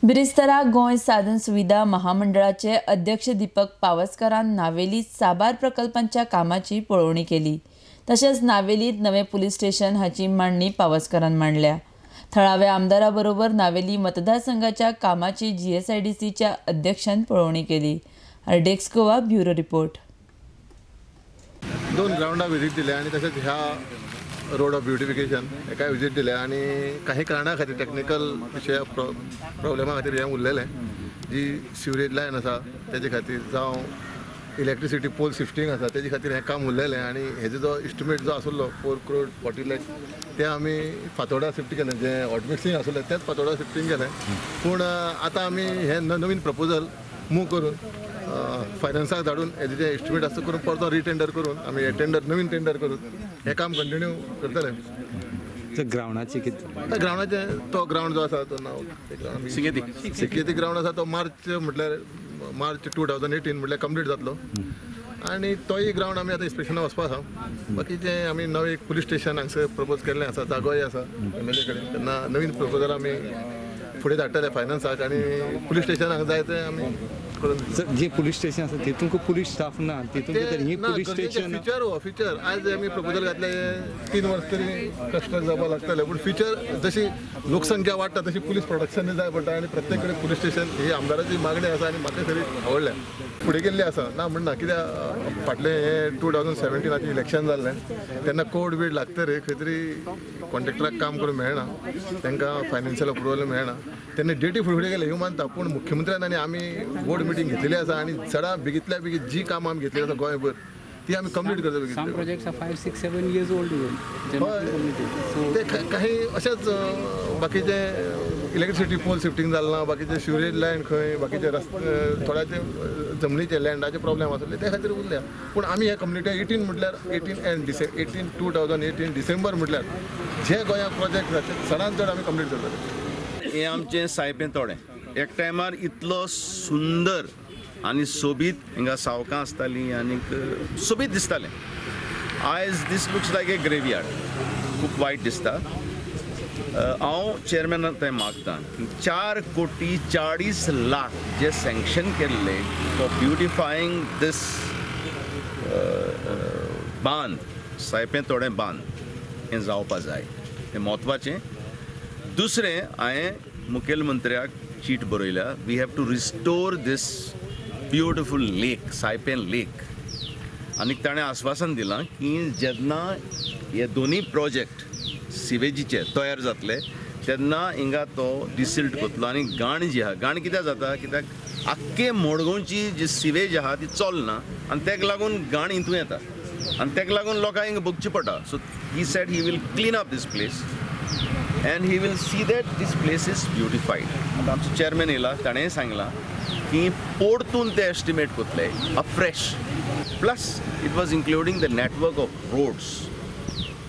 बिरेस्तारा गोंय साधन सुविधा महामंडळाचे अध्यक्ष दीपक पावसकारान नावेलीत साबार प्रकल्पांच्या कामाची पळोवणी केली. तशेंच नावेलीत नवे पुलीस स्टेशन हाची मांडणी पावसकारान मांडल्या. थळाव्या आमदारा बरोबर नावेली मतदारसंघाच्या कामाची जीएसआयडीसीच्या अध्यक्षान पळोवणी केली. Desk Goa bureau report. दोन ग्रावंडा व्हिजीट दिल्या आनी तशेंच ह्या रोड ऑफ ब्युटिफिकेशन हेकाय व्हिजीट दिल्या आनी काही कारणा खातीर टॅक्निकल विशया प्रॉब्लेमा खातीर हें उरलेलें. जी सिवरेज लायन आसा तेजे खातीर जावं इलेक्ट्रिसिटी पोल शिफ्टींग आसा तेजे खातीर हें काम उरलेलें आनी हेजो जो इस्टिमेट जो आसलो 4 crore 40 lakh तें आमी फातोडा शिफ्ट केलें. जें हॉट मिक्सिंग आसलें तेंच फातोडा शिफ्टींग केलें. पूण आतां आमी हें नवीन प्रपोजल मूव करून फायनान्साक धाडून हेजें जें एस्टिमेट आसा करून परतो रिटेंडर करून आमी हें टेंडर नवीन टेंडर करून हें काम कंटिन्यू करतले. ग्रावंडाचें कितें? आतां ग्रावंडाचें तो ग्रावंड जो आसा तो नांव सिकेती ग्रावंड आसा तो मार्च म्हटल्यार मार्च 2018 म्हटल्यार कंप्लीट जातलो आनी तोय ग्रावंड आमी आतां इन्स्पेक्शनाक वचपा आसा. बाकीचें आमी नवें एक पुलीस स्टेशन हांगसर प्रपोज केल्लें आसा, जागोय आसा एम एल ए कडेन, तेन्ना नवीन प्रपोजल आमी फुडें धाडटले फायनान्साक आनी पुलीस स्टेशन हांगा जाय तें आमी करून. सर, जे पुलीस स्टेशन आसा तितूंक पुलीस स्टाफ ना, तितूंक ही पुलीस स्टेशन फ्युचर हो फ्युचर आज आमी प्रपोजल घातले 3 वर्स तरी कश्ट जावपाक लागतले. पूण फ्युचर जशी लोकसंख्या वाडटा तशी पुलीस प्रोडक्शन जाय पडटा आनी प्रत्येक कडेन पुलीस स्टेशन ही आमदाराची मागणी आसा आनी म्हाका तरी आवडल्या फुडें गेल्ली आसा. ना म्हणना कित्याक फाटलें हें 2017 इलेक्शन जाल्लें तेन्ना कोड बीड लागतरी खंय तरी कॉन्ट्रेक्टराक काम करूंक मेळना, तांकां फायनान्शियल अप्रुवल मेळना, तेन्ना डेटी फुडें गेले ह्यो मानता. पूण मुख्यमंत्र्यान आनी आमी बोर्ड मिटींग घेतलेली आसा आनी सडा बेगीतल्या बेगीन जी कामां आमी घेतलेली आसा गोंयभर ती आमी कंप्लीट करता बेगीन. ते काही अशेंच बाकीचे इलेक्ट्रिसिटी पोल शिफ्टींग जालें ना, बाकीचे सिवरेज लायन खंय, बाकीचे रस्ते थोड्याचे जमनीचे लँडाचे प्रॉब्लेम आसले ते खातीर उरल्या. पूण आमी ह्या कम्युनिटी 18 म्हटल्यार 18 2018 डिसेंबर म्हटल्यार जे गोंयांत प्रोजेक्ट जाता ते चडान चड आमी कंप्लीट करतले. हें आमचें सायपें तोडें एक टायमार इतलो सुंदर आनी सोबीत हिंगा सावकां आसतालीं आनीक सोबीत दिसतालें. आयज this looks like a graveyard, खूब वायट दिसता. हांव चेअरमॅनाक थंय मागता की 4 कोटी 40 लाख जे सँक्शन केल्ले फॉर ब्युटिफाईंग दीस बांद, सायपें तोडें बांद, हें जावपा जाय, हें म्हत्वाचें. दुसरें, हांवें मुखेलमंत्र्याक चीट बरयल्या, we have to restore this beautiful lake, Saipem lake. आनीक ताणें आस्वासन दिलां की जेन्ना हे दोनूय प्रोजेक्ट सिवेजीचे तयार जातले तेन्ना हिंगा तो डिसिल्ट करतलो आनी घाण जी आहा, घाण कित्याक जाता, कित्याक आख्खे मडगांवची जी सिवेज आहा ती चलना आनी तेका लागून घाण हितून येता आनी तेका लागून लोकांक हिंगा भोगची पडटा. So he said he will clean up this place and he will see that this place is beautified. आतां आमचो चेअरमॅन येयला, ताणेंय सांगलां की परतून ते एस्टिमेट करतले afresh, plus it was including the network of roads.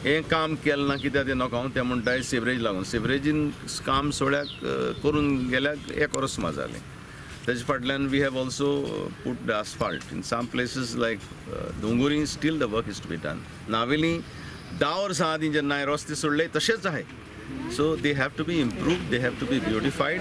हें काम केलें ना कित्याक तें नोको हांव, तें म्हणटाय सिवरेज लागून, सिवरेजीन काम सगळ्याक करून गेल्यार 1 वर्स सुमार जालें. तेजे फाटल्यान we have also put the asphalt in some places like Donguri, still the work is to be done. Navelim 10 वर्सां आदीं जेन्ना हांवें रस्ते सोडले तशेंच आहाय. So they have to be improved, they have to be beautified.